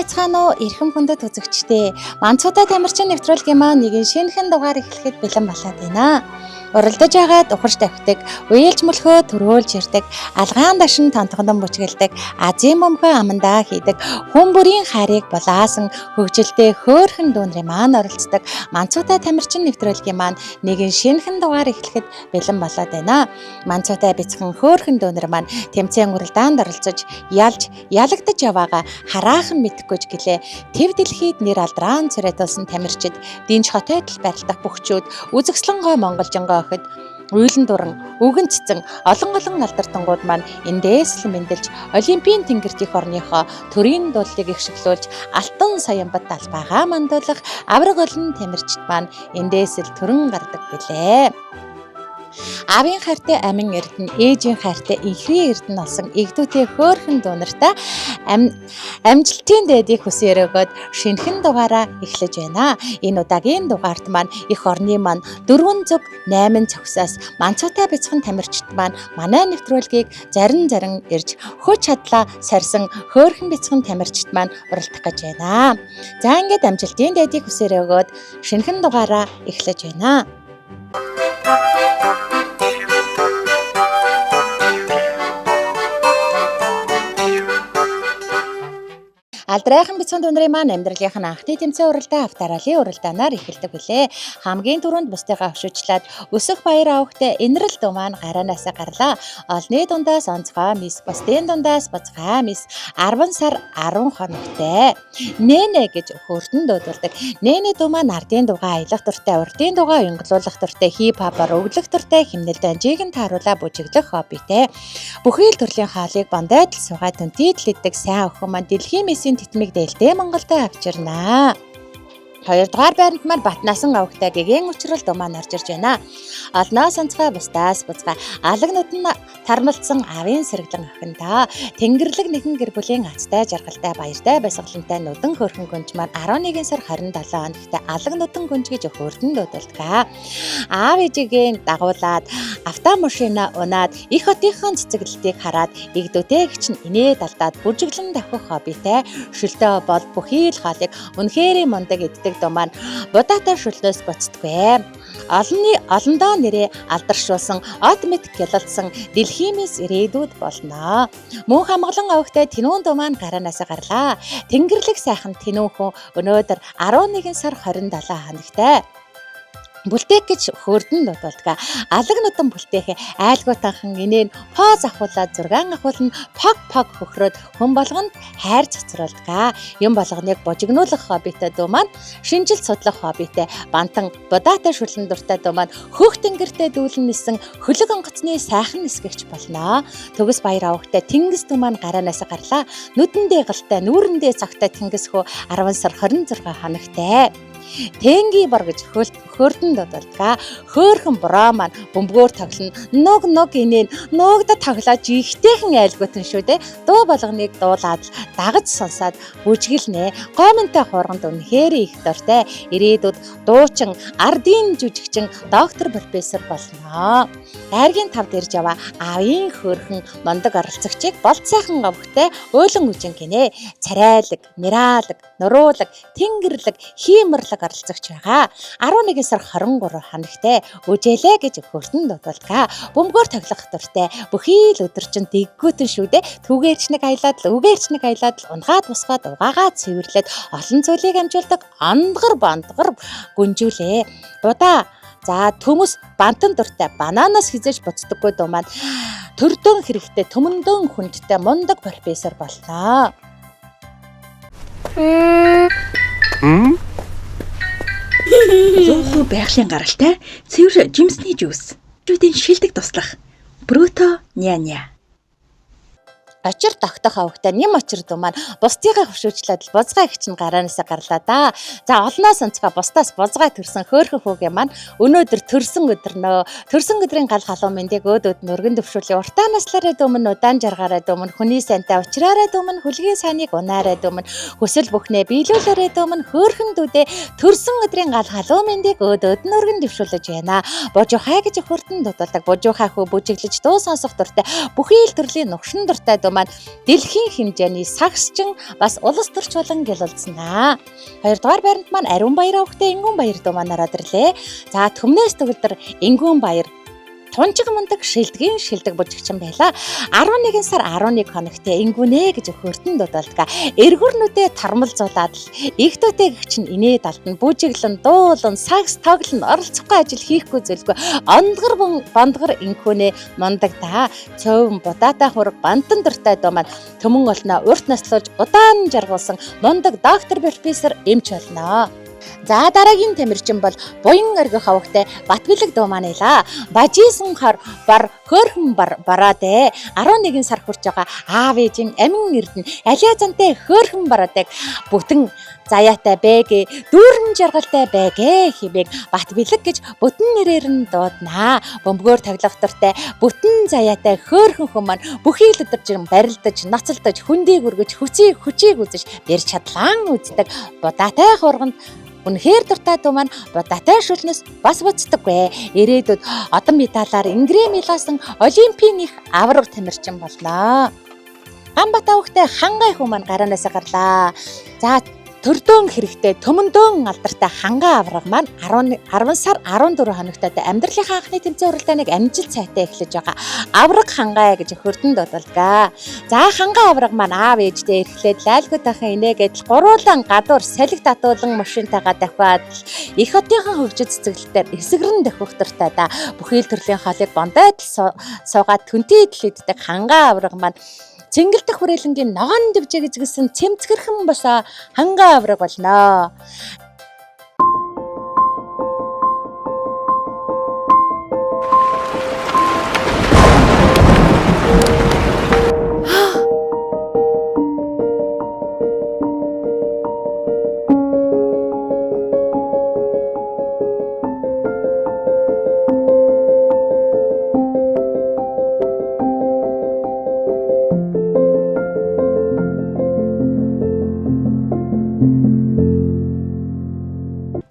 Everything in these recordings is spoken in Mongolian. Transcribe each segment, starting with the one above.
Сайн байцгаана уу эрхэм хүндэт үзэгчдээ. Манцуудад тамирчин нэвтрүүлгийн маань нэгэн шинэхэн дугаар эхлэхэд бэлэн болоод байна. Уралдаж байгаад ухарч тавхидаг, уйлж мөлхөө төрөөлж ирдэг, алгаан дашин тонтгондон бүжгэлдэг, азийн бөмбөгөө амандаа хийдэг, хүн бүрийн хайрыг булаасан хөгжилтэй хөөрхөн дүүнрийн маань оролцдог. Манцуудад тамирчин нэвтрүүлгийн маань нэгэн шинэхэн дугаар эхлэхэд бэлэн болоод байна. Манцуутай бяцхан хөөрхөн дүүнэр маань тэмцээн уралдаанд оролцож, ялж, ялагдаж яваагаа хараахан мэдэхгүй ч гэлээ. Төв дэлхийд нэр алдрaan царайтулсан тамирчид, дэнж хотойд л барилдах бөхчүүд, үзэсгэлэн гой монголжингоо охид, уйлан дуран, үгэн цэцэн олон олон алдартангууд маань эндээс л мэндэлж Олимпийн тэнгэрт их орныхоо төрийн дуулыг ихшиглүүлж алтан саянбат талбайгаа мандуулах авраг олон тамирчид маань эндээс л төрөн гардаг билээ. Аавын хайртай амин эрдэнэ, ээжийн хайртай инхрийн эрдэнэ болсон эгдүүтэй хөөрхөн дүүнэртэй амжилтын дээдийг хүсэн өрөөгөөд шинэхэн дугаараа эхлэж байна. Энэ удаагийн дугаарт маань эх орны маань 4 зүг 8 цогсоос манцуутай бяцхан тамирчид маань манай нэвтрүүлгийг зарин зарин ирж хүч чадлаа сарьсан хөөрхөн бяцхан тамирчид маань уралдах гэж байна. За ингээд амжилтын дээдийг хүсэн өрөөгөөд шинэхэн дугаараа эхлэж байна. Алдрайхан бяцхан дүнрийн маань амьдралынх нь анхны тэмцээн уралдаан авторалийн уралдаанаар эхэлдэг билээ. Хамгийн түрүүнд бусдыгаа хөшүүжлээд өсөх баяр авахтай инрэл дүү маань гараанаасаа гарлаа. Олны дундаас онцгой мис, бусдын дундаас буцгай мис 10 сар 10 хоногтой. Нэнэ гэж хөрдөн дуудулдаг. Нэнэ дүү маань ардын дугаа аялах дуртай, урдын дугаа уянгалуулах дуртай, хип хопоор өглөх дуртай, химнэл данжийг нь тааруулаа бүжиглэх хоббитэй. Бүхий л төрлийн хоолыг бондойд л суугаад түнтийд л иддэг сайн охин маань дэлхийн месийн тэтмийг дээлтэй Монголдо авчирнаа. Хоёрдугаар байранд маань Батнасан авагтай гэгэн учрал думаа орж ирж байна. Олноос онцгой бусдаас буцгай алаг нүдэн тармалцсан авийн сэргэлэн охин доо. Тэнгэрлэг нэгэн гэр бүлийн азтай жаргалтай баяртай баясгалантай нүдэн хөрхөн гүнж маань 11 сар 27 хоногт алаг нүдэн гүнж гэж хөрдөн дуудалдаг. Аав ээжигээ дагуулад автомашина унаад их хотынхон цэцэглэлтийг хараад эгдүүтэй гिच нь инээд алдаад бүжиглэн давхих хоббитэй шөлтөө бол бүхий л хоолыг үнэхээр мундаг иддэг дуу маань будаатай шөлнөөс буцдаггүй. Олонний олондоо нэрээ алдаршуулсан од мэт гялалдсан дэлхиймээс ирээдүйд болно. Мөн хамглан овогтой тэнүүн дуу маань гараанаасаа гарлаа. Тэнгэрлэг сайхан тэнүүн хүн өнөөдөр 11 сар 27 хоногтой. Бүлтээх гэж хөөрдөн дуудуулдаг. Алаг нутан бүлтээх айлгуу танхан инээн поз ахуулаад зургаан ахуулна пог пог хөхрөөд хүн болгонд хайр цацруулдаг. Юм болгоныг божигнуулах хоббитой дүү маань шинжил судлах хоббитой бантан будаатай шүлэн дуртай дүү маань хөх тэнгэртэй дүүлэн нисэн хөлөг онгоцны сайхан нисгэгч болно. Төгс баяр авахтай тэнгис дүү маань гараанаасаа гарлаа. Нүдэндээ галтай нүүрэндээ цагтай тэнгис хөө 10 сар 26 хоногтой. Тэнги бор гэж хөөрдөн дуудалдаг. Хөөхөн бороо маань бөмбөгөөр тоглоно. Нуг нуг инээн нуугда тоглоо жигтэйхэн айлгуутан шүү дээ. Дуу болгоныг дуулаад л дагаж сонсоод бүжгэлнэ. Гомонтой хуурганд үнэхээр их дуртай. Ирээдүйд дуучин, ардын жүжигчин, доктор профессор болно. Айргийн тавд ирж яваа аавын хөөрхөн мундаг оролцогчийг болд сайхан говьтой өөлөн үжин гинэ. Царайлаг, мираалаг, нуруулаг, тэнгэрэлэг, хиймэрлэг оролцогч байгаа. 11 сар 23 хоногтой үжээлээ гэж хөртөн дуудуулдаг. Бөмбөгөөр тоглох дуртай. Бүхий л өдөр чинь дэггүүтэн шүү дээ. Түгээрч нэг аялаад л үгээрч нэг аялаад л унгаад бусгаад угаагаа цэвэрлээд олон зүйлийг амжуулдаг ондгор бондгор гүнжүүлээ. Будаа за төмөс бантан дуртай бананаас хизээж буцдаггүй дуу маань төрдөн хэрэгтэй төмөндөн хүндтэй мундаг профессор болно. 100% байгалийн гаралтай цэвэр жимсний жуус. Жүүдийн шилдэг туслах. Бруто няня. Очир тогтох авагтай нэм очир дүү маань бусдыгаа хөшөөчлөөд л бузгай их чинь гараанаасаа гарлаа да. За олноос онцгой бусдаас бузгай төрсэн хөөрхөн хүүгээ маань өнөөдөр төрсөн өдөр нөө. Төрсөн өдрийн гал халуун мэндийг өөд өөд нүргэн төвшүүлээ. Уртаа наслаараа дүүмэн удаан жаргаараа дүүмэн хүний сайнтай учраараа дүүмэн хүлгийн сайныг унаараа дүүмэн хүсэл бүхнээ биелүүлээрээ дүүмэн хөөрхөн дүүдээ төрсөн өдрийн гал халуун мэндийг өөд өөд нүргэн төвшүүлж байна. Божуухай гэж хөрдөн дуудалдаг. Божуухай хөө бүжиглэж дуу сонсох дуртай. Бүхий л төрлийн нугшин дуртай дүү дүү маань дэлхийн хэмжээний сагсчин бас улс төрч болон гялалзнаа. Хоёрдугаар байранд маань Ариун Баяр овогтой Ингүүн Баяр дүү маань ороод ирлээ. За түмнээс төгөлдөр Ингүүн Баяр тунжиг мундаг шилдгийн шилдэг бүжигчин байла. 11 сар 11 хоногт ингүнэ гэж хөртөн дуудалдаг. Эргүрнүүдээ тормолзуулаад л эгтөөтэй гэх чинь инээ далдна, бүжиглэн, дуулан, сагс тоглон, оролцохгүй ажил хийхгүй зүйлгүй. Ондгор бондгор ингүнэ мундаг да. Цовн будаатай хураг бантан дуртай дуу маань төмөн олноо урт наслуулж удаан жаргуулсан мундаг доктор профессор эмч болно. За дараагийн тамирчин бол буян өргөх авахтай Батбилэг дуу маань байлаа. Бажисан хор бар хөөрхөн бар бараад 11 сар хүрч байгаа аав ээжийн амин эрдэнэ алиа зантай хөөрхөн бараадаг бүтэн заяатай бэгэ дүүрэн жаргалтай бэгэ хэмээн Батбилэг гэж бүтэн нэрээр нь дууднаа. Бөмбөгөөр тоглох дуртай бүтэн заяатай хөөрхөн хүн маань бүхий л өдөржин барилдаж, ноцолдож, хөндийг өргөж, хүчийг хүчийг үзэж, бэр чадлаан үздэг будаатай хурганд үнэхээр дуртай дүү маань будаатай шүлнэс бас буцдаггүй. Ирээдүйд одон медалаар Ингрээ милаасан Олимпийн их авраг тамирчин болно. Ганбат авахтай хангай хүн маань гараанаасаа гарлаа. За төрдөөн хэрэгтэй төмөндөн алдартай хангай авраг маань 10 сар 14 хоногтой амьдралынхаа анхны тэмцээн уралдааныг амжилт сайтай эхлэж байгаа. Авраг хангай гэж хөрдөн дуудалгаа. За хангай авраг маань аав ээжтэй эрхлээд лайлгүй тахын инээгээд гуруулан гадуур салхи татуулан машинтайгаа дахиад их хотынхан хөгжил цэцэглэлтээр эсгэрэн дохих дуртай да. Бүхий л төрлийн хоолыг бондойд суугаад түнтэй идэл иддэг хангай авраг маань цэнгэлдэх хүрээлэнгийн ногоон дэвжээ гэжсэн цэмцгэрхэн босоо хангай авраг болно.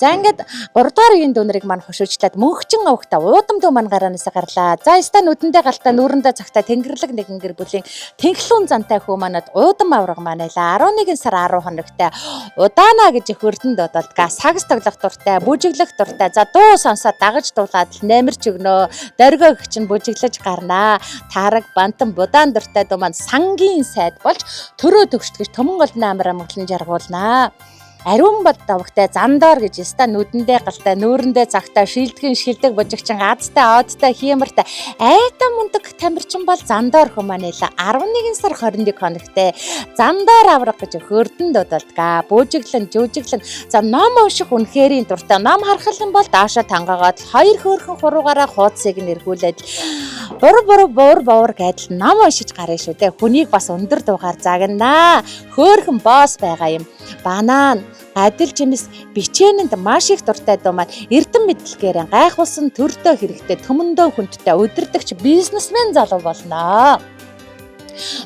За ингээд 3 дугаар үеийн дүүнэрийг маань хошуучлаад мөнхчин авахта уудам дүү маань гараанаасаа гарлаа. За яста нүдэндээ галтаа нүүрэндээ цагтаа тэнгэрэлэг нэгэн гэр бүлийн тэнхлүүн зантай хүү манад уудам авраг маань байлаа. 11 сар 10 хоногтой удаана гэж хөрдөн дуудалдгаа. Сагс тоглох дуртай, бүжиглэх дуртай. За дуу сонсоод дагаж дуулаад л нэмэрч өгнө. Дөргөө гэх чинь бүжиглэж гарнаа. Таараг бантан будаан дуртай дүү маань сангийн сайд болж төрөө төгшдгөж төмөн олон амар амгалан жаргуулнаа. Ариун бод давгтай зандоор гэж яста нүдэндээ галтай нүүрэндээ цагтай шилдэгэн шилдэг бужигчин азтай одтой хиймартай айта мундаг тамирчин бол зандоор хүн маань байлаа. 11 сар 21 хоногтой зандоор авраг гэж хөрдөн дуудалдгаа. Бүжиглэн жүжиглэн за ном унших үнэхэрийн дуртай ном харахлан бол даашаа тангаагаад хоёр хөөрхөн хуруугаараа хуудсыг нэргүүлээд бур бур буур буур гэдэл ном уншиж гарна шүү дээ. Хүнийг бас өндөр дуугаар загнаа. Хөөрхөн босс байгаа юм. Банан, адил жимс бичээнэнд маш их дуртай дуу маань эрдэм мэдлэгээр гайхуулсан төрдөө хэрэгтэй төмөндөө хүндтэй удирдагч бизнесмен залуу болно.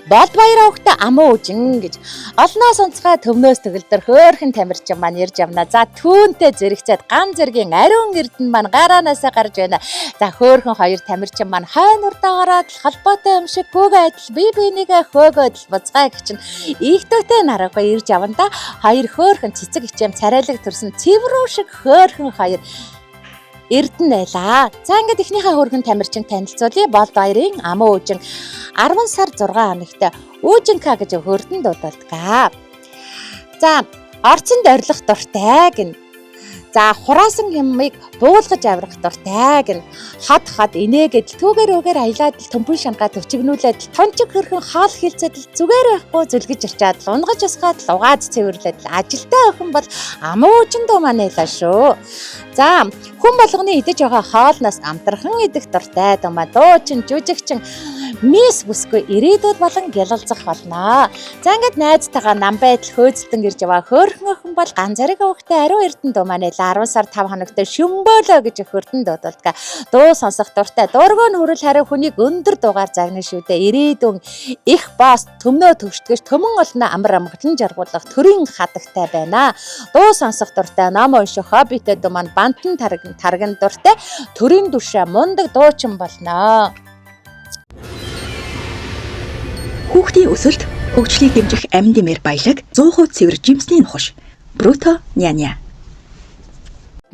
Болд баяр авахта амуу үжин гэж олноос онцгой төмнөөс төгөлдөр хөөрхөн тамирчин маань ирж явна. За түүнтэй зэрэгцээд ган зэргийн ариун эрдэнэ маань гараанаасаа гарч байна. За хөөрхөн хоёр тамирчин маань хойно урдаа гараад л холбоотой юм шиг гүгэ адил бие биенийгээ хөөгөөд л буцгай гэж чинь ихтөөтэй нараагүй ирж явна да. Хоёр хөөрхөн цэцэг хичэм царайлаг төрсөн цэврүү шиг хөөрхөн хоёр Эрдэнэ байлаа. За ингээд эхнийхээ хөргөн тамирчин танилцуулъя. Болд баярын амуу үжин 10 сар 6 хоногт Үүжинка гэж хөрдөн дуудалдаг. За орцонд орилох дуртай гин. За хураасан юмыг буулгаж аврах дуртай гин. Хад хад инээгээд л түүгээр өгөр аялаад л төмпөн шангаа төчгнүүлээд л тончиг хөрхөн хаал хилцээд л зүгээр байхгүй зүлгэж ирчаад л унгаж усгаад л угаад цэвэрлээд л ажилтай охин бол амуужин дуу маань байлаа шүү. За хүн болгоны идэж байгаа хоолноос амтрхан идэх дуртай дуу дуучин жүжигчин мис бүсгүй ирээдүйд болон гялалзах болно. За ингээд найзтайгаа нам байдал хөөцөлдөн ирж яваа хөөрхөн охин бол ган зэрэг өвхтэй ариун эрдэнэ дуу маань байлаа. 10 сар 5 хоногт шөмбөөлөө гэж хөрдөн дуудалдаг. Дуу сонсох дуртай дургуун хүрэл хариу хүнийг өндөр дуугаар загна шүү дээ. Ирээдүйн их босс төмнөө төгшдгөж төмөн олноо амар амгалан жаргуулах төрийн хадагтай байна. Дуу сонсох дуртай ном унших хоббитэй дуу маань бантан тарган тарган дуртай төрийн дүшээ мундаг дуучин болно. Хүүхдийн өсөлт, хөгжлийг дэмжих амин дэмээр баялаг 100% цэвэр жимсний нухаш. Бруто няня.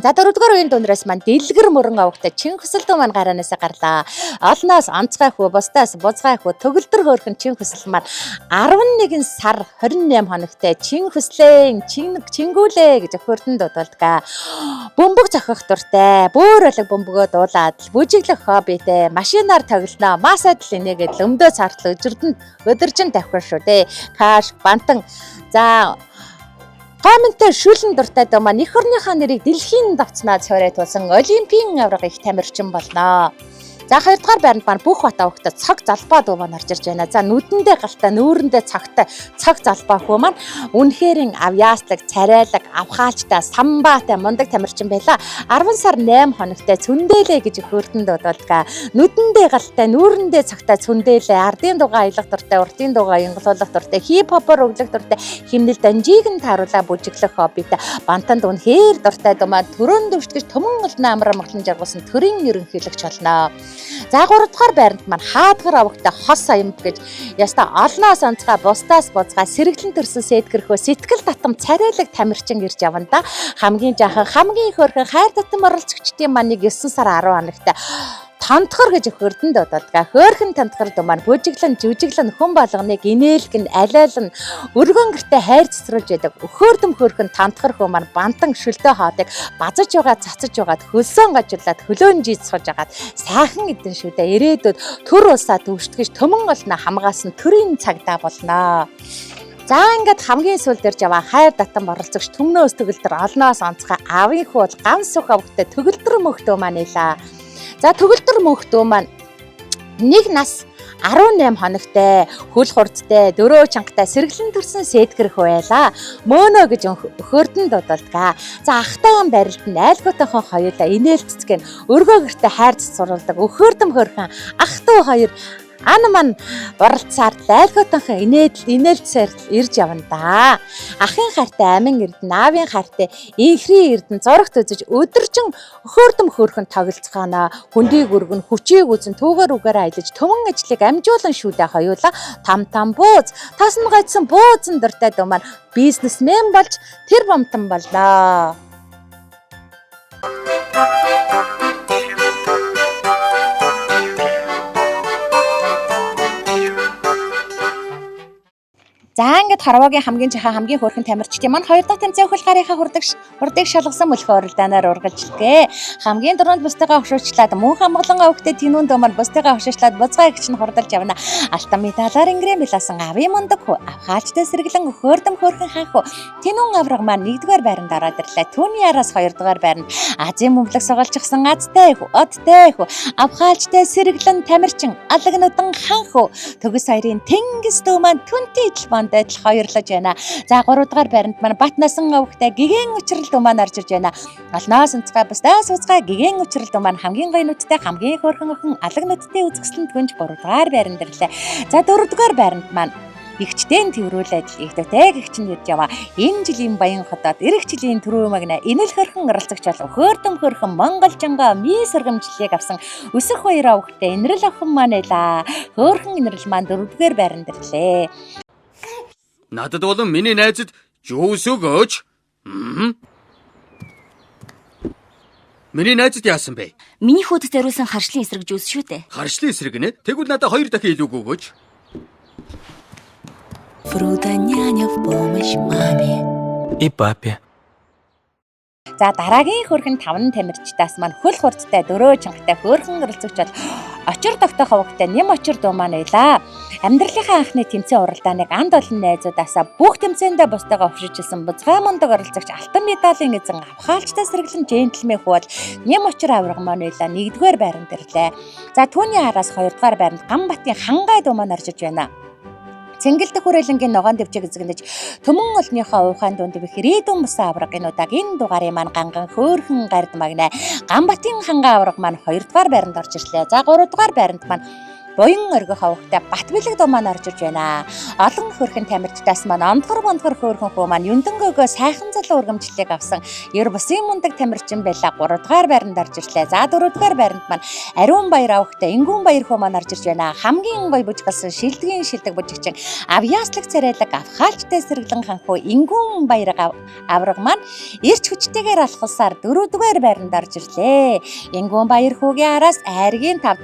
За дөрөвдүгээр үеийн дундраас маань дэлгэр мөрөн авагтай чин хөсөлдөө маань гараанаасаа гарлаа. Олноос онцгой хүү, бусдаас бузгай хүү, төгөлдөр хөөрхөн чин хөсөл маань 11 сар 28 хоногтой чин хөслэн, чин чингүүлээ гэж хөрдөн дуудалдаг. Бөмбөг зохих дуртай, бөөр алаг бөмбөгөө дуулаад л бүжиглэх хоббитэй, машинаар тоглоно, масаад л инээгээд л өмдөө цартал өжирдөн өдөржин тавхир шүү дээ. Каш, бантан. За Гомонтой шүлэн дуртай дөө маань эх орныхаа нэрийг дэлхийн давцнаа цорой тулсан олимпийн аварга их тамирчин болно. За хоёрдугаар байранд маань бүх бат авахта цог залбаа дүү маань орж ирж байна. За нүдэндээ галтай, нүүрэндээ цогтой цог залбаа хүү маань үнэхэрийн авьяаслаг, царайлаг, авхаалчтай, самбаатай мундаг тамирчин байлаа. 10 сар 8 хоногтой цүндээлээ гэж хөрдөн дуудалдаг. Нүдэндээ галтай, нүүрэндээ цогтой цүндээлээ, ардын дугаа аялах дуртай, урдын дугаа инглуулах дуртай, хип хопоор өглөх дуртай, химнэл данжийг нь тааруулаа бүжиглэх хоббитой, бантанд үнэхээр дуртай дүү маань төрөн төвчгөж төмөн олон амар амгалан жаргуулсан төрийн ерөнхийлөгч болно. За гуравдугаар байранд маань хаадгар авагтай хос аямд гэж яста олноос онцгой бусдаас бузгай сэргэлэн төрсөн сэтгэрхөө сэтгэл татам царайлаг тамирчин ирж явна да. Хамгийн жаахан хамгийн хөөрхөн хайр татам оролцогчдын маань нэг 9 сар 10 хоногтой тонтгор гэж хөрдөн дуудалдаг. Хөөрхөн тонтгор дүү маань бүжиглэн жүжиглэн хүн болгоныг инээлгэн алиалан өргөн гэртээ хайр цэцрүүлж яадаг. Хөөрдөм хөөрхөн тонтгор хөө маань бантан шөлтөө хоодыг базаж байгаа цацаж байгаад хөлсөн гажуулаад хөлөөн жийц сууж агаад сайхан эдэн шүү дээ. Ирээдүйд төр улсаа төвштгэж төмөн олно хамгаалсан төрийн цагдаа болно. За ингээд хамгийн сүүлд ирж яваа хайр татан оролцогч түмнөөс төгөлдөр олноос онцгой аавын хүү бол ганц сүх авгтай төгөлдөр мөхтөө маань илаа. За төгөлдөр мөхтөө маань нэг нас 18 хоногтой, хөл хурцтай, дөрөө чангатай сэргэлэн төрсэн сэтгэрх байлаа. Мөөнөө гэж өхөрдөн дуудалдаг. За ахтайгаан барилд нь айлгуутайхан хоёулаа инээл цэцгэн өргөө гэртээ хайр цэцуруулдаг. Өхөрдөм хөрхөн ах トゥ хоёр ан ман уралцаар лайлгуутайхан инээлцээр ирж явна да. Ахын хайртай амин эрдэнэ, аавын хайртай инхрийн эрдэнэ зурагт үзэж өдөржин хөөрдөм хөөрхөн тоглолцгаана. Хөндийг өргөн, хүчийг үзэн түүгээр үгээр аялаж төмөн ажлыг амжуулан шүүдэ хоёулаа там там бууз, тасн гайцсан буузан дуртай дүү маань бизнесмен болж тэр бомтон боллоо. За ингээд хорвоогийн хамгийн жахан хамгийн хөөрхөн тамирчдын маань хоёр дахь тэмцээн хөл гарынхаа хурдыг шалгасан мөлхөө уралдаанаар ургалжлээ. Хамгийн дөрөнд бусдыгаа хошуучлаад мөн хамглан авахтай тэнүүн дөө маань бусдыгаа хошуучлаад бузгай эгч нь хурдалж явна. Алтан медалаар ингэрэн билаасан авийн мундаг хүү, авхаалчтай сэргэлэн хөөрдөм хөөрхөн хаан хүү. Тэнүүн авраг маань нэгдүгээр байранд ороод ирлээ. Түүний араас хоёрдугаар байранд Азийн бөмбөлөг сугалчихсан азтай хүү, одтой хүү, авхаалчтай сэргэлэн тамирчин алагнудан хаан хүү. Төгс хоёрын тэнгис дүү маань түнтэй идэл бандад л хоёрлож байна. За 3 дугаар байранд маань бат насан авахтай гигэн учрал дүү маань орж ирж байна. Олноос онцгой бусдаас уцгай гигэн учрал дүү маань хамгийн гоё нүдтэй хамгийн хөөрхөн охин алаг нүдтэй үзэсгэлэн түнж 3 дугаар байранд ирлээ. За 4 дугаар байранд маань игчдэн тэрврүүлээд л игдэвтэй гэгч нь ирж яваа. Энэ жилийн баян хотод ирэх жилийн түрүү магна инэл хөрхөн оролцогч бол хөөрдөм хөрхөн Монголжинго ми сэргэмжлэлийг авсан өсөх баяр авахтай инрэл охин маань байлаа. Хөөрхөн инрэл маань 4 дугаар байранд ирлээ. Надад болон миний найзад жуус өгөөч. Миний найзад яасан бэ? Миний хүүд зориулсан харшлын эсрэг жуус шүү дээ. Харшлын эсрэг нэ. Тэгвэл надад хоёр дахин илүү өгөөч. Фруда няня в помощь маме. И папе. За дараагийн хөрхэн таван тамирчдаас маань хөл хурцтай дөрөө чангатай хөөрхөн оролцогч бол очир тогтоох овогтой нэм очир дуу маань байлаа. Амьдралынхаа анхны тэмцээн уралдааныг анд олон найзуудаасаа бүх тэмцээндээ бусдаагаа хөвшилжсэн бузгай мундаг оролцогч алтан медалийн эзэн авхаалчтай сэргэлэн джентльмен хүү бол нэм очир авраг маань байлаа. Нэгдүгээр байранд ирлээ. За түүний араас хоёрдугаар байранд Ганбатын хангай дуу маань орж иж байна. Цэнгэлдэх хүрээлэнгийн ногоон дэвжиг эзэгнэж төмөн олныхоо уухайн дунд бих рээдүн бусан аврагын удааг энэ дугаарын маань ганган хөөрхөн гард магна. Ганбатын хангай авраг маань 2 дугаар байранд орж ирлээ. За 3 дугаар байранд маань Буян оргих овогтой Батбилэг дуу маань орж ирж байна. Олон хөрхэн тамирчдаас маань ондгор бондгор хөөрхөн хүү маань Юндэнгөөгөө сайхан залуу өргөмжлөлийг авсан ер бусын мундаг тамирчин байла 3 дугаар байранд орж ирлээ. За 4 дугаар байранд маань Ариун баяр авахтай Ингүүн баяр хөө маань орж ирж байна. Хамгийн гоё бүжгэлсэн шилдгийн шилдэг бүжигчин авьяаслаг царайлаг авхаалчтай сэргэлэн ханхуу Ингүүн баяр авраг маань эрч хүчтэйгээр алхалсаар 4 дугаар байранд орж ирлээ. Ингүүн баяр хүүгийн араас айргийн тав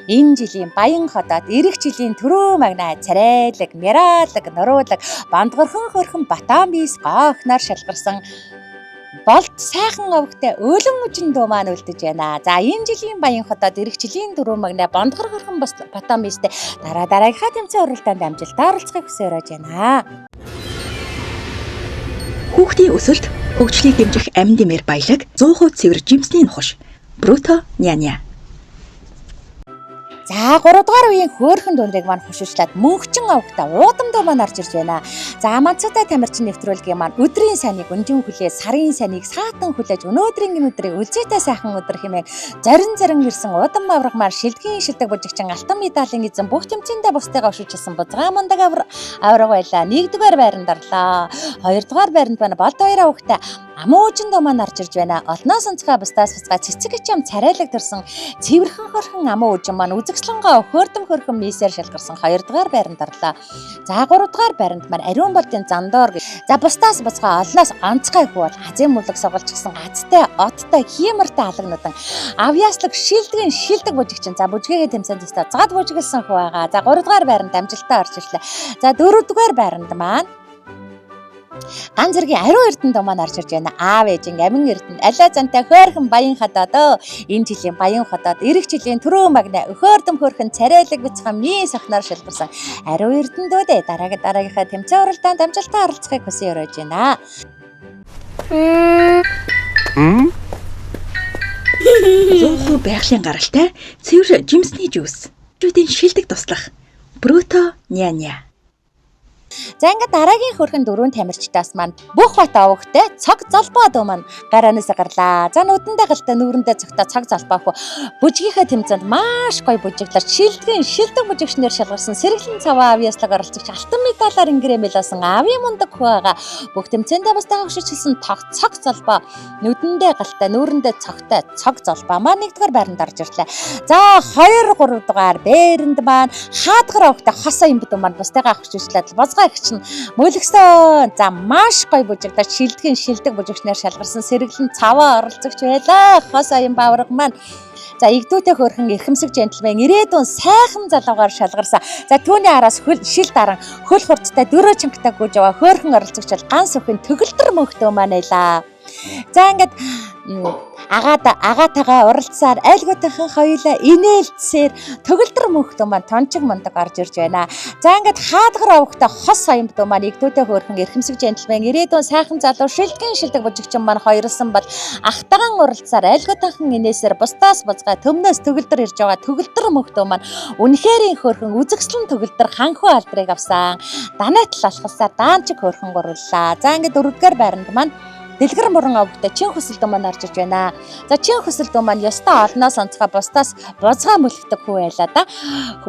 энэ жилийн Баян хотод ирэх жилийн түрүү магнаа царайлаг, миралаг, нуруулаг, бандгархан хөрхөн Батан бис гоохноор шалгарсан болд сайхан овогтой өөлөн үжин дуу маань үлдэж байна. За энэ жилийн Баян хотод ирэх жилийн түрүү магнаа бондгор хөрхөн Батан бистэй дараа дараагийнхаа тэмцээн уралдаанд амжилтаа оролцохыг хүсэж оройж байна. Хүүхдийн өсөлт, хөгжлийг дэмжих амин дэмээр баялаг 100% цэвэр жимсний нухаш. Бруто няня. За 3 дугаар үеийн хөөхөн дүнрийг маань хушуучлаад мөнхчин овогтой уудамдаа маань орж ирж байна. За Манцуутай тамирчин нэвтрүүлгийн маань өдрийн сайныг өнжин хүлээ, сарын сайныг саатан хүлээж өнөөдрийн энэ өдрийг үлзийтэй сайхан өдөр хэмээн зорин зорин ирсэн удам авраг маань шилдгийн шилдэг бүжигчин алтан медалийн эзэн бүх тэмцээндээ бусдыгаа өшөөжсэн бузгаа мундаг авраг байлаа. 1-р байранд орлоо. 2-р байранд маань болд хоёр овогтой амуужин дуу маань орж ирж байна. Олноос онцгой бусдаас буцгаа цэцэг чам царайлаг төрсөн цэвэрхэн хөрхөн амуу үжин маань үзэгслэнгоо хөөрдөм хөрхөн мисээр шалгарсан 2 дугаар байранд орлоо. За 3 дугаар байранд маань ариун болдын зандоор. За бусдаас буцгаа олноос онцгой хүү бол азийн мөвлөг сугалж гисэн азтай, одтой, хиймортой алагнудан авьяаслаг шилдгийн шилдэг бүжигчин. За бүжгээгээ тэмцээн төстөө зад бүжиглсэн хүү байгаа. За 3 дугаар байранд амжилттай орж ирлээ. За 4 дугаар байранд маань ган зэргийн ариун эрдэнэ маань орж ирж байна. Аав ээжин амин эрдэнэ алиа зантай хөөрхөн Баян хотод энэ жилийн Баян хотод ирэх жилийн түрүү магна хөөрдөм хөөрхөн царайлаг бяцхан мий сахнаар шалгарсан ариун эрдэнэдүүдээ дараагийн дараагийнхаа тэмцээн уралдаанд амжилттай оролцохыг хүсэн өрөөж байна. 100% байгалийн гаралтай цэвэр жимсний жуус. Жүүдийн шилдэг туслах. Бруто няня. За ингээд дараагийн хөрхэн дөрвөн тамирчдаас маань бүх бат овогтой цог золбоо дуу маань гараанаас гарлаа. За нүдэндээ галтай нүүрэндээ цогтой цог золбоо хөө бүжгийнхээ тэмцээнд маш гоё бүжиглэр шилдгийн шилдэг бүжигчнэр шалгарсан сэргэлэн цаваа авьяаслаг оролцогч алтан медалаар ингэрэмэлсэн авийн мундаг хүү байгаа. Бүх тэмцээндээ бусдаа хөшөжлсөн цог золбоо нүдэндээ галтай нүүрэндээ цогтой цог золбоо маань нэгдүгээр байранд орж ирлээ. За 2 3 дугаар бэрэнд маань хаадгар овогтой хосоо юм бүдүүн маань бусдыгаа хөшөжлээд бозгой их чинь мөлгсөн. За маш гоё бүжигдаж шилдгийн шилдэг бүжигчнэр шалгарсан сэргэлэн цаваа оролцогч байлаа. Хос аян бавраг маань. За игдүүтэй хөөрхөн эрхэмсэг джентльмен ирээдүйн сайхан залуугаар шалгарсан. За түүний араас хөл шил даран хөл хурдтай дөрөө чангатай гүйж яваа хөөрхөн оролцогч бол ганц өхөн төгөлдөр мөнхтөө маань байлаа. За ингээд агаатайгаа уралцсаар айлгуутынхан хоёулаа инээлтсээр төгөлдөр мөнхтөө маань тончиг мундаг орж ирж байна. За ингээд хаадгар овогтой хос соёмдөө маань игдүүтэй хөөрхөн эрхэмсэг джентльмен ирээдүйн сайхан залуу шилдгийн шилдэг бүжигчин маань хоёрлсон бол ахтагаан уралцсаар айлгуутынхан инээсээр бусдаас бузгаа төмнөөс төгөлдөр ирж байгаа төгөлдөр мөнхтөө маань үнэхэрийн хөөрхөн үзэгслэн төгөлдөр ханхуу алдрыг авсан. Данаатал алхалсаар даанчиг хөөрхөн гурлаа. За ингээд дөрөвдүгээр байранд маань дэлгэр муран овогтой чин хөсөлдөн маань орж ирж байна. За чин хөсөлдөн маань ёстой олноос онцгой бусдаас бозгоо мөлхдөг хүү байлаа да.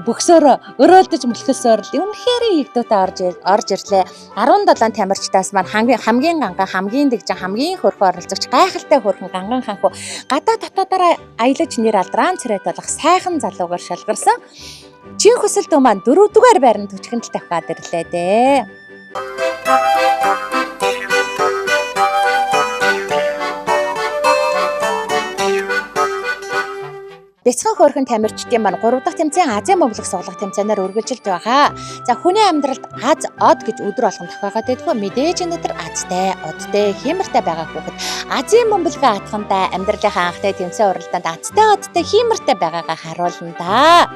Бөксөөр өрөөлдөж мөлхөлсөөр л үнэхээр игдүүтэй орж ирлээ. 17 тамирчдаас маань хамгийн ганган, хамгийн дэгжин, хамгийн хөрхөн оролцогч, гайхалтай хөрхөн ганган ханхуу гадаа дотоодоор аялаж нэр алдрaan царайт болох сайхан залуугаар шалгарсан. Чин хөсөлдөн маань дөрөвдүгээр байранд төчгөнтөл тавхаад ирлээ дээ. Бяцхан хөөрхөн тамирчдын маань 3 дахь тэмцээн Азийн бөмбөлөг суглах тэмцээнээр үргэлжилж байгаа. За хүний амьдралд аз од гэж өдөр болгон тохиогоод байдгүй. Мэдээж өнөөдөр азтай, одтой, хиймортой байгаа хүүхэд Азийн бөмбөлгөө атхандаа амьдралынхаа анхны тэмцээн уралдаанд азтай, одтой, хиймортой байгаагаа харуулна да.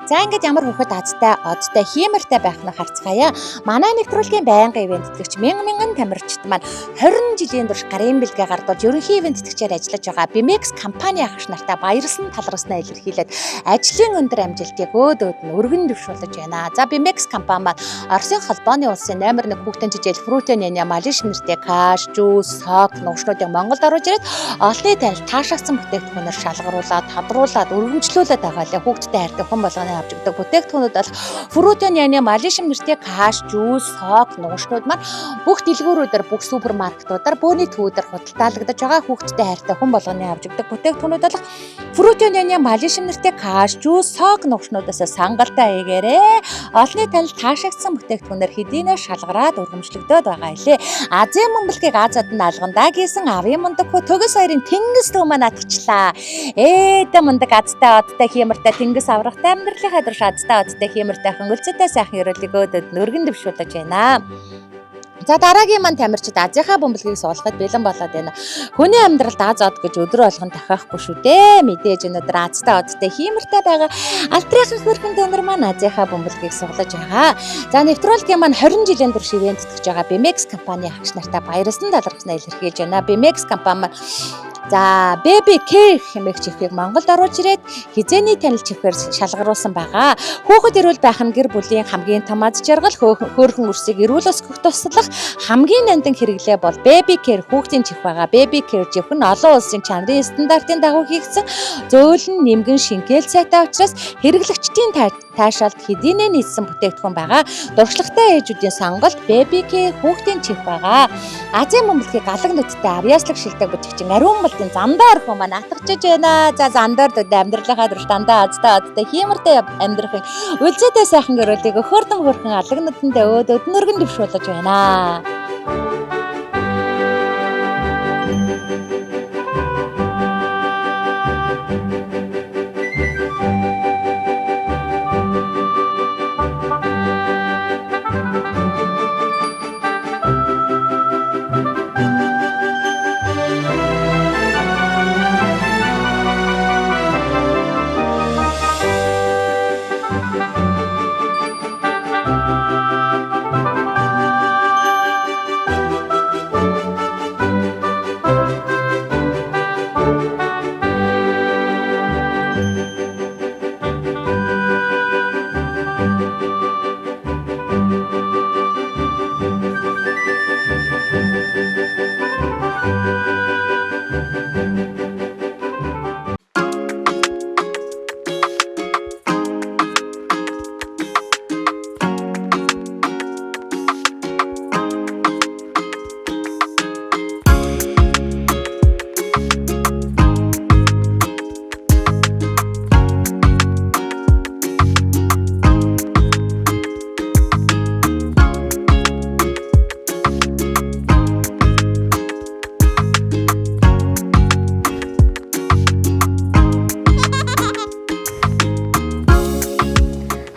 За ингээд ямар хүүхэд азтай, одтой, хиймортой байх нь харцгаая. Манай нэвтрүүлгийн байнгын ивээн тэтгэгч мянган тамирчид маань 20 жилийн турш гарын бэлгээ гардуулж ерөнхий ивээн тэтгэгчээр ажиллаж байгаа BMX компани ахагч нартай баярлсан таларсан талархснаа илэрхийлээд ажлын өндөр амжилтыг өөд өөд нь өргөн дэвшүүлж байна. За Bimex компани маань Оросын холбооны улсын номер 1 хүүхдийн жижиг Фрутоняня Малиш нэртэй каш, жуус, сок нугшнуудыг Монголд оруулж ирээд олонний танил таашаагдсан бүтээгдэхүүнээр шалгаруулад, тодруулаад, өргөмжлүүлээд байгаа лээ. Хүүхдтэй хайртай хүн болгоны авч өгдөг бүтээгдэхүүнүүд бол Фрутоняня Малиш нэртэй каш, жуус, сок нугшнууд маань бүх дэлгүүрүүдээр, бүх супермаркетуудаар, бөөний төвүүдээр худалдаалагдаж байгаа. Хүүхдтэй хайртай хүн болгоны авч өгдөг бүтээгдэхүүнүүд бол Фрутоняня Малиш нэртэй каш, жуус, сок нугшнуудаас сангалтаа хийгээрэй. Олонний танил таашаагдсан бүтээгдэхүүнээр хэдийнэ шалгараад өргөмжлөгдөөд байгаа илээ. Азийн бөмбөлгийг Азад нь алгандаа гэсэн авын мундаг хүү төгс хоёрын тэнгис дүү маань атгчлаа. Ээдэ мундаг азтай одтой хиймэртэй тэнгис аврахтай амьдралынхаа турш азтай одтой хиймэртэй хөнгөлцөтэй сайхан ерөөлийг өөдөд өргөн дэвшүүлж байна. За дараагийн маань тамирчид Азийнхаа бөмбөлгийг суулгахад бэлэн болоод байна. Хүний амьдралд аз од гэж өдөр болгон тохиохгүй шүү дээ. Мэдээж өнөөдөр азтай одтой хиймэртэй байгаа алтрынхан хөрхөн дөнөр маань Азийнхаа бөмбөлгийг суглаж байгаа. За нэвтрүүлгийн маань 20 жилийн турш ивент тэтгэж байгаа Bimex компани агч нартай баярлсан талархснаа илэрхийлж байна. Bimex компани маань за Baby Care хэмээх чихвийг Монголд оруулж ирээд хизээний танил чихвээр шалгаруулсан байгаа. Хүүхэд эрүүл байх нь гэр бүлийн хамгийн том аз жаргал, хөөрхөн үрсийг эрүүл өсгөх туслах хамгийн нандин хэрэглээ бол Baby Care хүүхдийн чих байгаа. Baby Care чих нь олон улсын чанарын стандартын дагуу хийгдсэн зөөлөн нэмгэн шингээл сайтай учраас хэрэглэгчдийн таашаалд хэдийнэ нийцсэн бүтээгдэхүүн байгаа. Туршлагатай ээжүүдийн сонголт Baby Care хүүхдийн чих байгаа. Азийн бөмбөлгийг галаг нүдтэй авьяаслаг шилдэг бүжигчин ариун болдын зандаа орхио маань атгачж байна. За зандаар дөд амьдралынхаа турш дандаа азтай одтой хиймэртэй амьдрахын үлзээтэй сайхан гэрүүлийг хөрдөм хөрхөн алаг нүдэндээ өөд өднөргөн дэвшүүлж байна.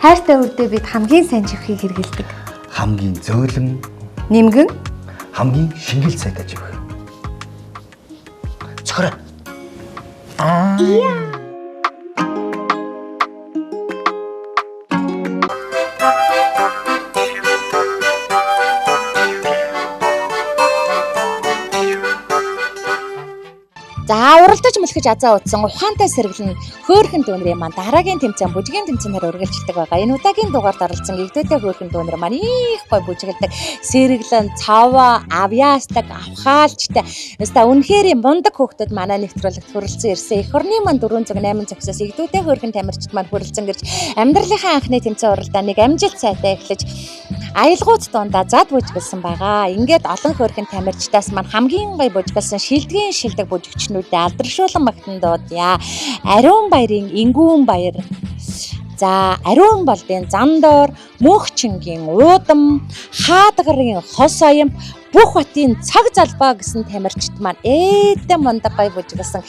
Хайртай үрдээ бид хамгийн сайн чихийг хэрэглэдэг. Хамгийн зөөлөн, Нэмгэн хамгийн шингэл сайтай живэх. Цохороо. За уралдаж мөлхөж азаа утсан ухаантай сэргэлэн хөөхөн дүүнрийн маань дараагийн тэмцээн бүжгийн тэмцээнээр үргэлжилдэг байгаа. Энэ удаагийн дугаард оролцсон эгдээтэй хөөхөн дүүнэр маань их гой бүжгэлдэг. Сэргэлэн, цаваа, авьяаслаг, авхаалжтай. Өста үнэхээр мундаг хөөхдөд манай нэвтрүүлэгт хүрэлцэн ирсэн. Эх орны маань 408 зөксөөс эгдээтэй хөөхөн тамирчид маань хүрэлцэн ирж амьдралынхаа анхны тэмцээн уралдааныг амжилт сайтай эхлэж аялгууд дундаа зад бүжгэлсэн байгаа. Ингээд олон хөөрхөн тамирчдаас маань хамгийн гоё бүжгэлсэн шилдгийн шилдэг бүжигчнүүдэд алдаршуулан магтан дуудъя. Ариун баярын ингүүн баяр. За ариун болдын зандор, мөнхчингийн уудам, хаадгарын хос оём, бүх батын цаг залбаа гэсэн тамирчид маань ээдэн мундаг гоё бүжгэлсэн.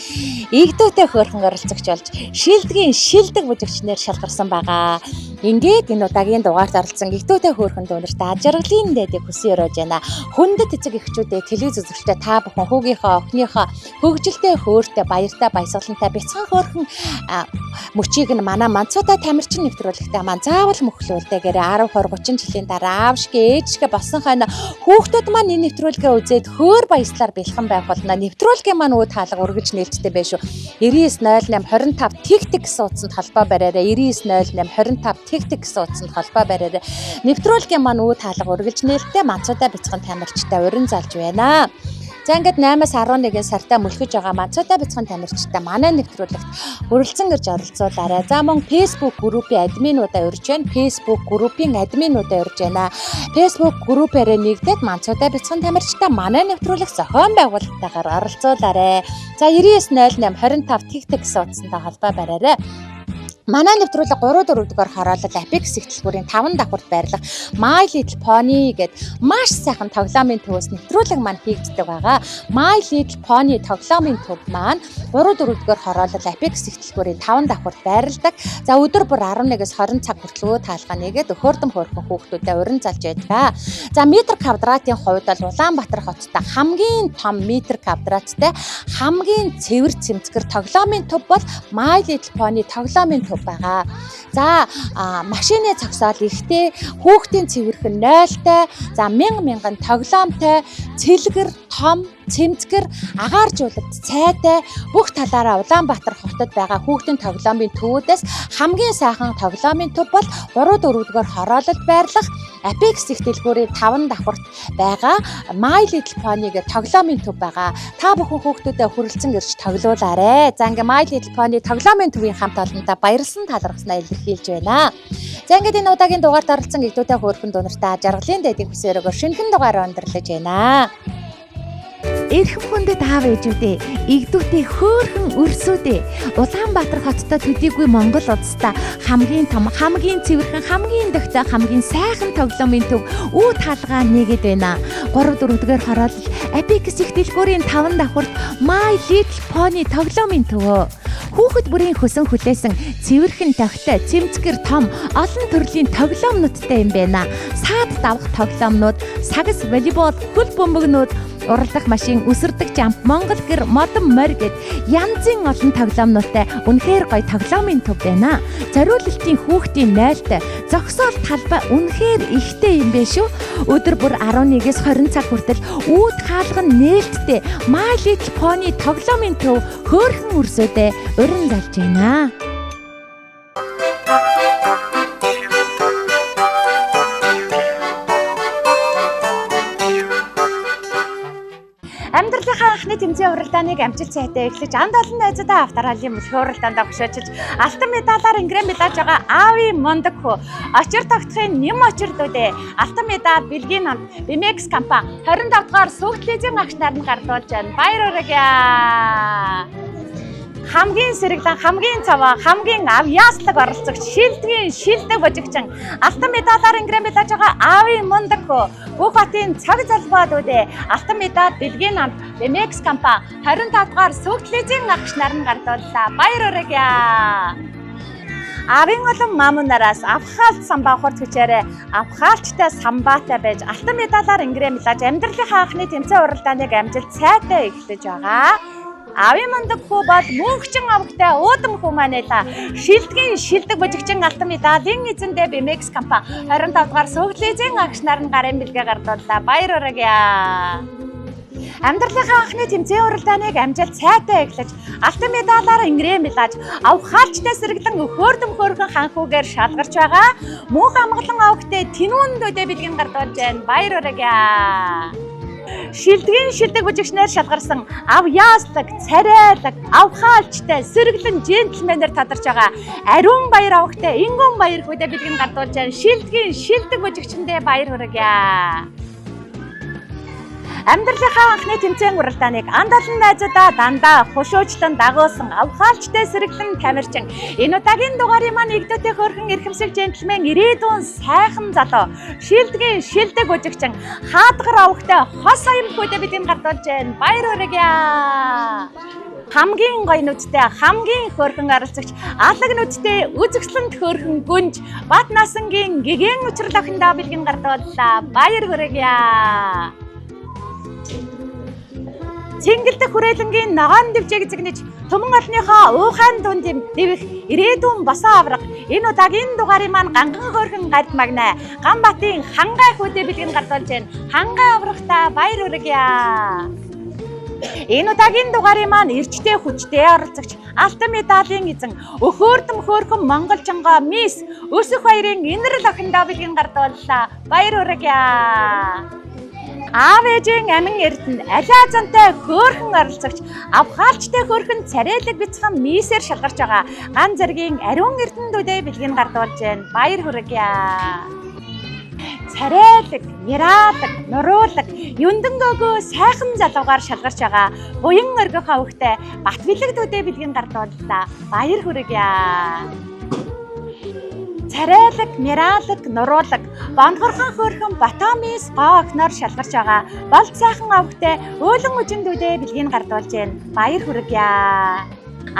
Игдүүтэй хөөрхөн оролцогч болж шилдгийн шилдэг бүжигчнэр шалгарсан байгаа. Ингээд энэ удаагийн дугаарт оролцсон эгдүүтэй хөөрхөн дүүнерт аж аргалын дэдийг хүсэн өрөөж байна. Хүндэт эцэг эхчүүдээ телевиз үзэгчдээ та бүхэн хүүгийнхээ охиныхоо хөгжилтэй хөөртэй баяртай баясгалантай бяцхан хөөрхөн мөчийг нь манай манцуудаа тамирчин нэвтрүүлэгтэй маань заавал мөхлүүлдэгээрээ 10 20 30 жилийн дараа аав шиг ээж шиг болсон хойно хүүхдүүд маань энэ нэвтрүүлгээ үзээд хөөр баяслаар бэлхэн байх болно. Нэвтрүүлгийн маань үе таалга үргэлж нээлттэй байх шүү. 99 08 25 тэг тэг гэсэн утсанд холбоо бариарай. 99 08 25 тэг тэг гэсэн утсанд холбоо бариарай. Нэвтрүүлгийн маань үе таалга үргэлж нээлттэй Манцуудаа бяцхан тамирчтай уран залж байна. За ингээд 8-аас 11 сартаа мөлхөж байгаа Манцуудаа бяцхан тамирчтай манай нэвтрүүлэгт хүрэлцэн ирж оролцуулаарай. За мөн Facebook группийн админуудаа урьж байна. Facebook группийн админуудаа урьж байна. Facebook группээрээ нэгдээд Манцуудаа бяцхан тамирчтай манай нэвтрүүлэг зохион байгуулалттайгаар оролцуулаарай. За 99 08 25 тэг тэг гэсэн утсантай холбоо бариарай. Манай нэвтрүүлэг 3 4 дугаар хороолол Apex ихтэлгүүрийн 5 давхарт байрлах My Little Pony гээд маш сайхан тоглоомын төвөөс нэвтрүүлэг маань хийгддэг байгаа. My Little Pony тоглоомын төв маань 3 4 дугаар хороолол Apex ихтэлгүүрийн 5 давхарт байрладаг. За өдөр бүр 11-ээс 20 цаг хүртэл өө таалгаа нэгээд өхөрдөм хөөрхөн хүүхдүүдэд уран залж байдаг. За метр квадратын хувьд бол Улаанбаатар хоттой хамгийн том метр квадраттай хамгийн цэвэр цэмцгэр тоглоомын төв бол My Little Pony тоглоомын төв байгаа. За машины зогсоол ихтэй, хүүхдийн цэвэрхэн нойлтой, за мянга мянган тоглоомтой, цэлгэр, том, цэмцгэр, агааржуулалт цайтай бүх талаараа Улаанбаатар хотод байгаа хүүхдийн тоглоомын төвүүдээс хамгийн сайхан тоглоомын төв бол 3 4 дугаар хороололд байрлах Apex их дэлгүүрийн 5 давхарт байгаа My Little Pony гэх тоглоомын төв байгаа. Та бүхэн хүүхдүүдэд хүрэлцэн ирж тоглоулаарэ. За ингээ My Little Pony тоглоомын төвийн хамт олонтаа баярлсан талархснаа илэрхийлж байна. За ингээд энэ удаагийн дугаард оролцсон эгдүүтэй хөөрхөн дунартай жаргалын дэдийн хүсээрөөгөө шинэхэн дугаар өндөрлөж байна. Эрхэм хүндэт аав ээжүүдээ, эгдүүтэй хөөхөн өрсүүдээ Улаанбаатар хоттой төдийгүй Монгол улстай хамгийн том, хамгийн цэвэрхэн, хамгийн дөхтэй, хамгийн сайхан тоглоомын төв үү таалгаа нэгэд байна. 3 4 дугаар хороолол Apex их дэлгүүрийн 5 давхарт My Little Pony тоглоомын төвөө. Хүүхэд бүрийн хөсөн хүлээсэн цэвэрхэн тогтой, цэмцгэр том, олон төрлийн тоглоомнуудтай юм байна. Саад давх тоглоомнууд, сагас волейбол, хөл бөмбөгнүүд, уралдах машин, өсөрдөг жамп, Монгол гэр, модон морь гэд янзын олон тоглоомнуудтай үнэхээр гоё тоглоомын төв байна. Зориулалтын хүүхдийн нойлтой зогсоол талбай үнэхээр ихтэй юм бэ шүү. Өдөр бүр 11-ээс 20 цаг хүртэл үүд хаалга нь нээлттэй My Little Pony тоглоомын төв хөөрхөн өрсөдөө уран залж байна. Амьдралынхаа анхны тэмцээн уралдааныг амжилт сайтай эхлэж анд олон найзуудаа авторалын мөлхөө уралдаанд хөшөөчилж алтан медалаар ингэрэн медалж байгаа Ави Мундаг хөө очир тогтохын нэм очир дүүдээ алтан медаль бэлгийн намд BMX компани 25 дугаар сүгтлизийн агч нар нь гардуулж байна. Баяр хүргэе. Хамгийн сэргэлэн, хамгийн цаваа, хамгийн авьяаслаг оролцогч, шилдгийн шилдэг божигчин, алтан медалаар ингэрэн медалж байгаа Ави Мундаг хөө бүх хотын цаг залбаад үдэ алтан медаль бэлгийн намд BMX компани 25 дугаар сүгтлизийн агч нар нь гардууллаа. Баяр хүргэе. Авын олон мамунараас авхаалт самбаа хурц хүчээрээ авхаалчтай самбаатай байж алтан медалаар ингэрээ мэлаж амьдралынхаа анхны тэмцээн уралдааныг амжилт сайтай эхлэж байгаа. Авын мундаг хүү бол мөнхчин авагтай уудам хүү маань эла. Шилдгийн шилдэг божигчин алтан медалийн эзэндээ BMX компани 25 дугаар сүглизийн агч нар нь гарын бэлгээ гардууллаа. Баяр хүргэе. Амьдралынхаа анхны тэмцээн уралдааныг амжилт сайтай эхлэж, алтан медалаар ингэрээ мэлаж, авхаалчтай сэргэлэн хөөрдөм хөөрхөн ханхүүгээр шалгарч байгаа мөнх амгалан авагтай тэнүүн дөдэ бэлгийн гардуулж байна. Баяр хүргэе. Шилдгийн шилдэг бүжигчнээр шалгарсан авьяаслаг, царайлаг, авхаалчтай, сэргэлэн джентльменээр тадарч байгаа ариун баяр авахтай ингүүн баяр хөдөө бэлгийн гардуулж байна. Шилдгийн шилдэг бүжигчэндээ баяр хүргэе. Амьдралынхаа анхны тэмцээн уралдааныг анд олон найзуудаа дандаа хошуучлан дагуулсан авхаалчтай сэргэлэн тамирчин. Энэ удаагийн дугаарын маань игдүүтэй хөөрхөн эрхэмсэг джентльмен ирээдүйн сайхан залуу шилдгийн шилдэг бүжигчин хаадгар авахтай хос аямгүй бидний гардуулж байна. Баяр хүргэе. Хамгийн гоё нүдтэй, хамгийн хөөрхөн оролцогч, алаг нүдтэй үзэсгэлэнт хөөрхөн гүнж Бат насангийн гэгэн учрал охиндоо бэлгэн гардууллаа. Баяр хүргэе. Цэнгэлдэх хүрээлэнгийн ногоон дэвжээг зэгнэж түмэн олныхоо уухайн дунд дэвэх ирээдүйн босоо авраг. Энэ удаагийн дугаарын маань ганган хөөрхөн гард магнаа. Ганбатын хангай хүүдээ бэлгэн гардуулж байна. Хангай аврагтаа баяр хүргье. Энэ удаагийн дугаарын маань эрчтэй хүчтэй оролцогч алтан медалийн эзэн өхөөрдөм хөөрхөн монголжингоо мисс Өсөх баярын инэрл охиндоо бэлгэн гардууллаа. Баяр хүргье. Аав ээжийн амин эрдэнэ алиа зантай хөөрхөн оролцогч авхаалчтай хөөрхөн царайлаг бяцхан мисээр шалгарч байгаа. Ган зэргийн ариун эрдэнэдүүдээ бэлгийг гардуулж байна. Баяр хүргье. Царайлаг, мираалаг, нуруулаг, юндөнгөөгөө сайхан залуугаар шалгарч байгаа буян өргөх авахтай Батбилэгдүүдээ бэлгийн гардууллаа. Баяр хүргье. Царайлаг, мираалаг, нуруулаг, бондгорхон хөөрхөн Батамис гоо охиноор шалгарч байгаа болд сайхан авахтай өөлөн үжиндүүдээ бэлгийг гардуулж байна. Баяр хүргье.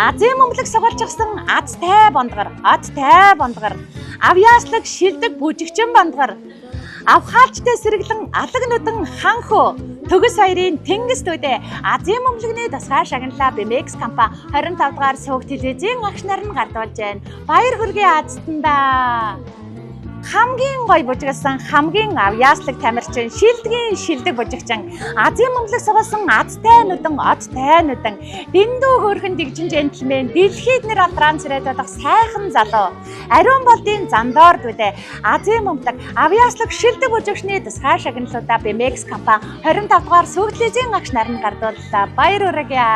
Азийн бөмбөлөг сугалжчихсан азтай бондгор, одтай бондгор, авьяаслаг шилдэг бүжигчин бондгор, авхаалчтай сэргэлэн алаг нүдэн ханхөө төгс хоёрын тэнгис төдөө Азийн бөмбөлгний тусгай шагналаа BMX компани 25 дугаар сувг телевизийн агш нар нь гардуулж байна. Баяр хүргэе Азтандаа. Хамгийн гоё бужигласан хамгийн авьяаслаг тамирчин шилдгийн шилдэг бужигчин Азийн бөмбөлөг сугалсан азтай нүдэн одтай нүдэн дэндүү хөөрхөн дэгжин джентльмен дэлхийд нэр алдрaan царайд болох сайхан залуу ариун болдын зандоор дүдэ Азийн бөмбөлөг авьяаслаг шилдэг бужигчны тусгай шагналуудаа BMX компани 25 дугаар сүүгдлэзийн агш нар нь гардууллаа. Баяр хүргье.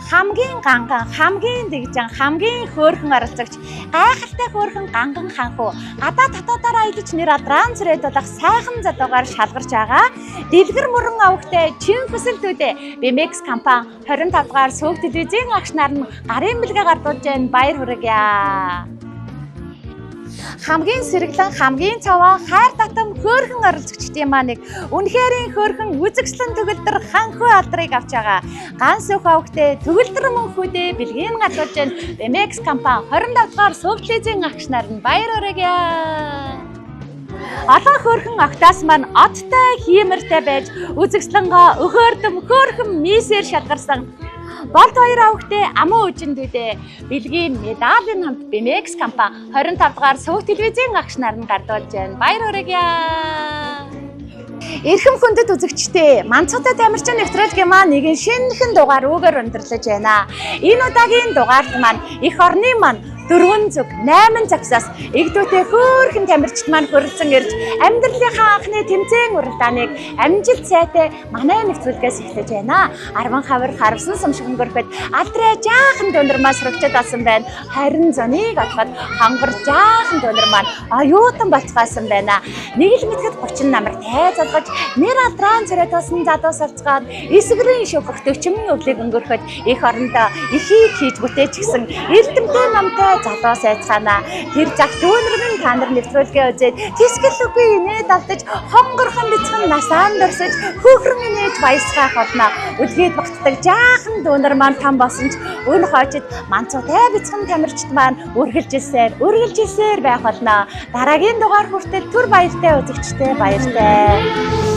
Хамгийн ганган, хамгийн дэгжин, хамгийн хөөрхөн оролцогч, гайхалтай хөөрхөн ганган ханхуу, гадаа татаадаар аялаж нэр алдрaan царайд болох сайхан залуугаар шалгарч байгаа дэлгэр мөрөн авахтай чин хүсэлтүүдээ BMX компани 25 дугаар сувг телевизийн агш нар нь гарын бэлгээ гардуулж байна. Баяр хүргье. Хамгийн сэргэлэн, хамгийн цаваа, хайр татам хөөрхөн оролцогчдын маань нэг үнэхэрийн хөөрхөн үзэгслэн төгөлдөр ханхуу алдрыг авч байгаа. Ганс өх авахтай төгөлдөр мөнхүүдээ бэлгийн гардуулж байна. BMX компани 25 дугаар сувглизийн агш нар нь баяр хүргье. Олон хөөрхөн октаас маань одтой хиймэртэй байж үзэгслэнгоо өхөөрдөм хөөрхөн мисээр шалгарсан. Болд хоёр авахтай аман үжиндүүдээ бэлгийн медалийн хамт BMX компани 25 дугаар сувг телевизийн агш нар нь гардуулж байна. Баяр хүргье. Эрхэм хүндэт үзэгчдээ, Манцгатай тамирчин нэвтрүүлгийн маань нэгэн шинэхэн дугаар үүгээр өндөрлөж байна. Энэ удаагийн дугаарт маань эх орны маань 4 зүг 8 загсаас эгдүүтэй хөөрхөн тамирчид маань хүрэлцэн ирж амьдралынхаа анхны тэмцээн уралдааныг амжилт сайтай манай нэвтрүүлгээс эхлэж байна. 10 хавар харвсан сум шиг өнгөрөхөд алдраа жаахан дөнөр маань сөрөгчд болсон байна. 20 зуныг отоход хонгор жаахан дөнөр маань оюутан болцгоосон байна. Нэг л мэтгэд 30 намар тай золгож нэр алдраан царайтуулсан залуус олцгоод эсгэрийн шүхэх 40 өвлийг өнгөрөхөд эх орондоо ихийг хийж бүтээчихсэн эрдэмтэй номтой залуус айцгаана. Тэр зах дүүнэрмэн та нар нэвтрүүлгээ үзээд тэсгэл үгүй инээд алдаж хонгорхон бяцхан насаан дөрсөж хөөхрөн инээж баясгаах болно. Үлгээд багтдаг жаахан дүүнэр маань там болсон ч өн хойчд манцуутай бяцхан тамирчид маань үргэлжилсээр байх болно. Дараагийн дугаар хүртэл түр баяртай үзэгчтэй баяртай.